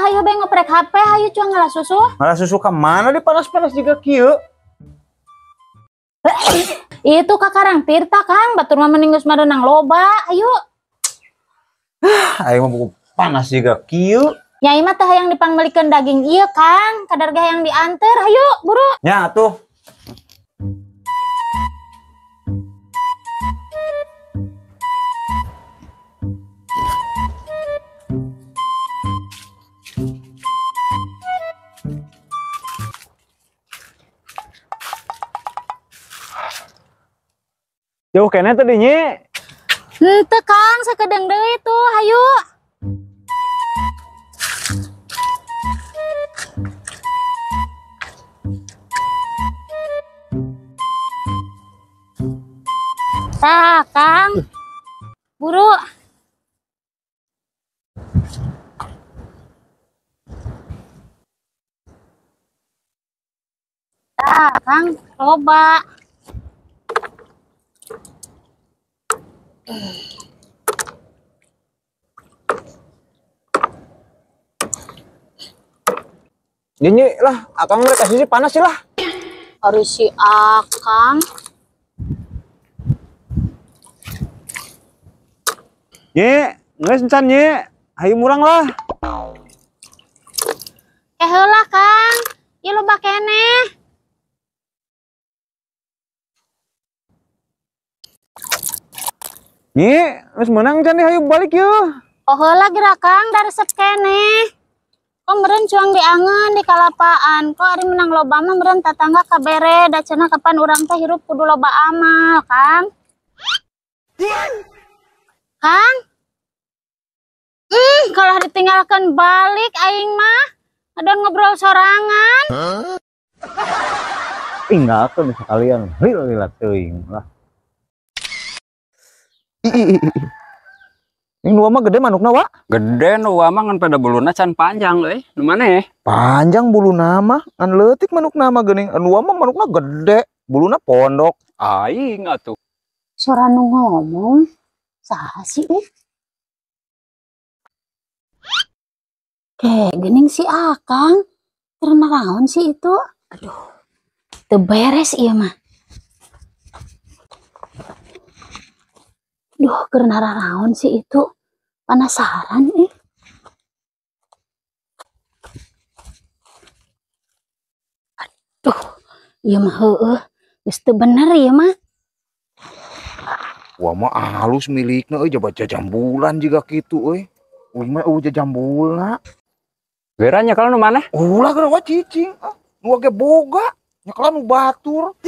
Hayu bae ngoprek HP, hayu cuang ngalah susu. Ngalah susu ka mana di panas-panas jiga kieu? Itu ka Karang Tirta, Kang. Batur mah mending geus marenang loba. Hayu. Aing mah buku panas jiga kieu. Nyai mah teh hayang dipangmelikeun daging ieu, Kang. Kadar ge hayang dianter. Hayu, buru. Nya atuh. Jauh kene tadi nyi. Henteu, Kang, sakedeung deui tuh, hayu. Tah, Kang. Buru. Tah, Kang, loba. Nyi lah, akang rek kasih panas sih lah. Ari si akang. Nyi, geus encan nyi. Hayu murang lah. Eh heula, Kang. Ieu loba keneh. Nyi, geus meunang can hayu balik yeuh. Oh heula geura Kang, da resep keneh. Kok meureun cuang diangeun di kalapaan. Kok ari menang loba mah meureun tatangga kabere, da cenah kapan urang teh hirup kudu loba amal, Kang. Kang? Kalau ditinggalkan balik aing mah. Adon ngobrol sorangan. Tinggalkeun sekalian, lila teuing lah. Ini nu mah gede manukna, Wak? Gede nu mah ngan pada buluna can panjang euy. Nu maneh? Panjang buluna mah, ngan leutik manukna mah geuning. Nu mah manukna gede, buluna pondok. Aing atuh. Sora nu ngomong saha sih euy? Kayak geuning si Akang. Keur naraon sih itu? Aduh. Teu beres ieu mah. Duh, keur naraon sih itu? Penasaran ih. Aduh, ieu mah heueuh, geus teu bener ieu mah. Wah mah halus milikna euy, coba jajambulan jiga kitu euy. Uing mah eueuh jajambulna. Geura nyekel nu maneh? Ulah geura wa cicing, ah, nu ge boga, nyekelan nu batur.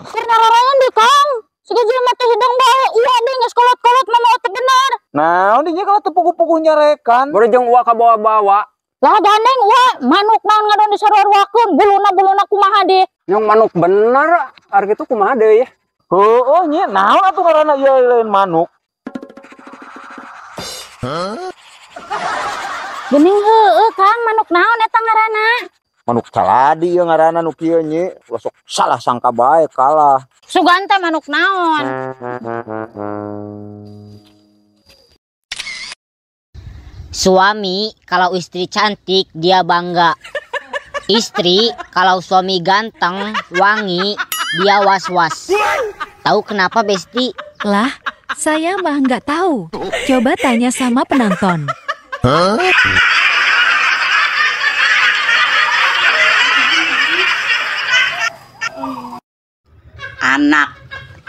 Keur naraon deui, Kang? Siga jelema teh hidung bae, uwa deui geus kolot-kolot mah teu bener. Naon dinya kalau teu puguh-puguh nyarekan. Boro jeung uwa kabawa-bawa. Lah gandeng uwa, manuk naon ngadon disaruaruakeun, buluna-buluna kumaha deui. Nyong manuk bener, ari kitu kumaha deui ya? Heueuh nya, naon atuh ngaranna ieu lain manuk. Geuning heueuh Kang, manuk naon eta ngaranna? Manuk saladi ieu ngaranna nu kieu nyi, ulah sok salah sangka bae kalah. Sugan teh manuk naon? Suami kalau istri cantik dia bangga. Istri kalau suami ganteng, wangi, dia was-was. Tahu kenapa, Besti? Lah, saya mah nggak tahu. Coba tanya sama penonton. Huh? Anak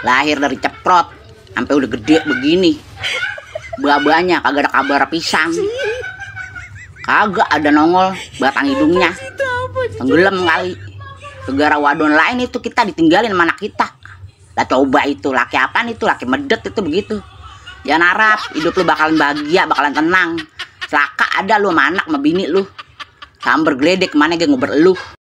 lahir dari ceprot sampai udah gede begini, buah-buahnya kagak ada kabar pisang, kagak ada nongol batang hidungnya, tenggelam kali. Negara wadon lain itu kita ditinggalin sama anak kita. Lah coba itu laki apaan itu, laki medet itu begitu. Jangan harap hidup lu bakalan bahagia, bakalan tenang. Celaka ada lu sama anak sama bini lu. Samber geledek kemana ge ngobrol lu.